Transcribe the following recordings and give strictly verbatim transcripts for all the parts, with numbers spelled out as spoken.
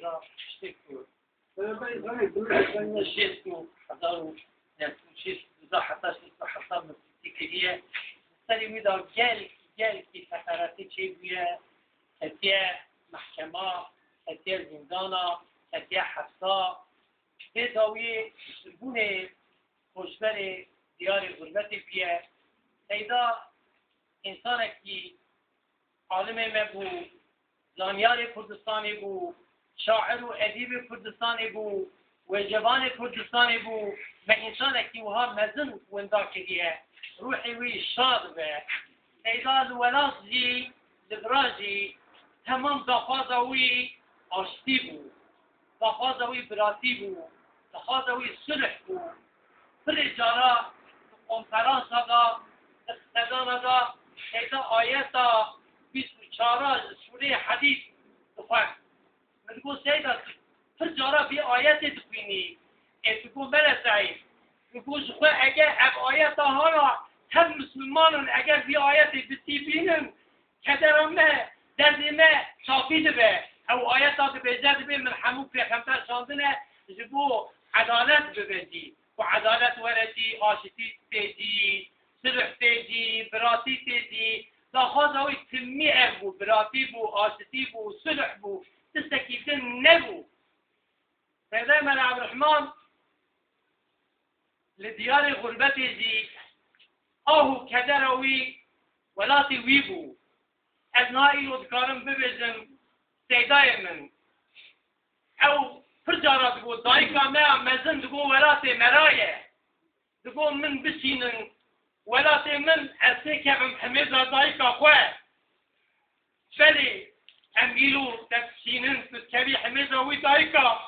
Tiştê ku şêst û hezar û neh sed û şêst û du heta şêst û heft min pirsî kiriye. Li serê wî de gelkî, gelkî feqeretî çêbûye, ketiye mehkema, ketiye zîndana, ketiye hepsa. Tê dawiyê ji bûnê koçberê diyarê xurbetê bûye. Seyda însanekî alimê me bû, zanyarê Kurdistanê bû, şair û edîbê Kurdistanê bû, wêcevanê Kurdistanê bû, me însanekî wiha mezin winda kiriye. Ruhê wî şad be. Seyda li welat jî, li vira jî temam daxwaza wî aştî bû. Daxwaza wî biratî bû, daxwaza wî sulh bû. Pirê cara di konferansa de, di qisedana de, Seyda ayeta bîst û çar ji Sûreyê Hadîd dixwend. Min digot, Seyda, tu pir cara vî ayetê dixwînî. Ê, digot, Mele Seîd, digot, ji xwe eger ev ayeta haya, her misilmanan eger vî ayetê bitîbînin, kedera me, derdê me safî dibe. Ew ayeta dibêje, dibê min hemû pêxember şandine ji bo edalet bibe jî. Ku edalet were jî, aşitî tê jî, sulh tê jî, biratî tê jî. Daxwaza wî timî ev bû, biratî bû, aşitî bû, sulh bû. Tiştekî din nebû. Seyda Mela Ebdurehman li diyarê xurbetê jî ah û kedera wî welatê wî bû. Ez niha îro dikarim bibêjim, Seydayê min. Ew pir cara digot, dayika me ya mezin digot welatê me ra ye. Digot min bişînin welatê min, ez têkevim himêza dayika xwe. Belê, em îro te dişînin, tu dikevî himêza wî dayika,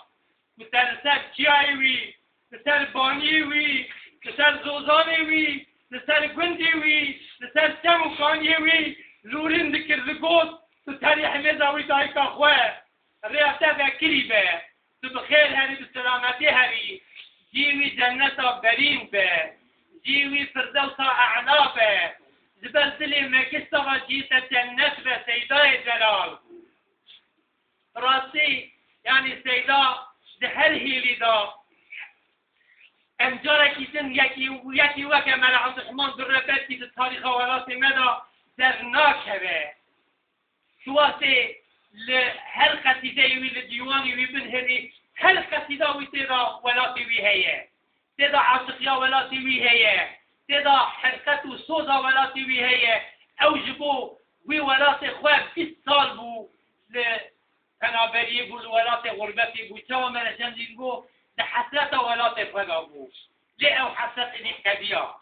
ku te li ser çiyayê wî, li ser baniyê wî, li ser zozanê wî, li ser gundê wî, li ser çem û kaniyê wî lûrin dikir, digot, tu terî himêza wî dayika xwe. Rêya te vekirî be. Tu bi xêr herî, bi selametî herî. Cî wî cenneta berîn be. Cî wî firdewsa e'la be. Ji ber dilê me gişta ve cî te cennet be, Seydayê Celal. Bi rastî, yanî Seyda di her hêlî de, em carekî din yekî, yekî weke Mela Ebdurehman Durre belkî di tarîxa welatê me de dernakeve. Tu wextê li her qesîdeyê wî, li dîwanê wî binhêrî, her qesîda wî tê de welatê wî heye. Tê de aşiqiya welatê wî heye. Tê de herqet û soza welatê wî heye. Ew ji bo wî welatê xwe bîst sal bû li penaberiyê bû, li welatê xurbetê bû. Çawa Mele Şemdîn bû, di hesreta welatê xwe de bû. Lê ew hesret êdî qediya.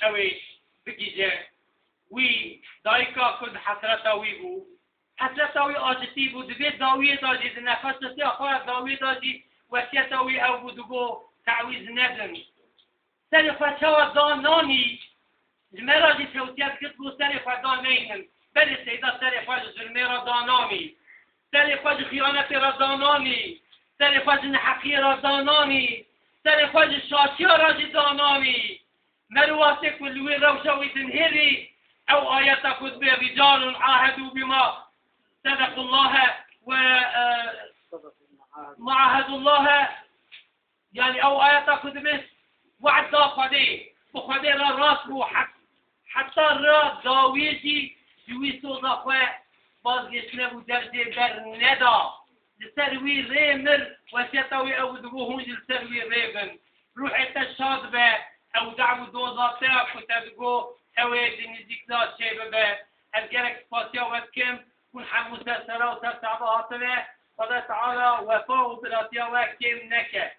Ew ê bigihîje. Wî dayika ku di hesreta wî bû, hesreta wî acitî bû, di vê dawiyê de jî, di nefesetiya xwe ya dawiyê de jî wesiyeta wî ew bû, digot, tewîz nedin. Serê xwe çawa da nanî, ji me re jî tewsiye dikir, digot, serê xwe da neynin. Belê Seyda serê xwe ji zulmê re da nanî. Serê xwe ji xiyanetê re da nanî. Serê xwe ji neheqiyê re da nanî. Serê xwe ji şaşiya re jî da nanî. Merivatê ku li wî rewşa wî dinhêrî, ew ayeta ku dibê ricalun ahedû bima sedequllahe ve, e, muahedullahe, yani ew ayeta ku dibê we'd da Xwedê, bi Xwedê re rast bû, het-, heta ra dawiyê jî ji wî soza xwe bazgeş nebû, dev jê berneda. Li ser wî rê mir, wesiyeta wî ew bû, digot hûn jî li ser wî rê bin. Ruhê te şad be, ew dew û doza te ya ku te digot, ew ê di nêzîkda çêbibe. Ez gelek spasiya we dikim, hûn hemû ser sera û ser çava hatine. Xweda Teala wefa û biratiya we kêm neke.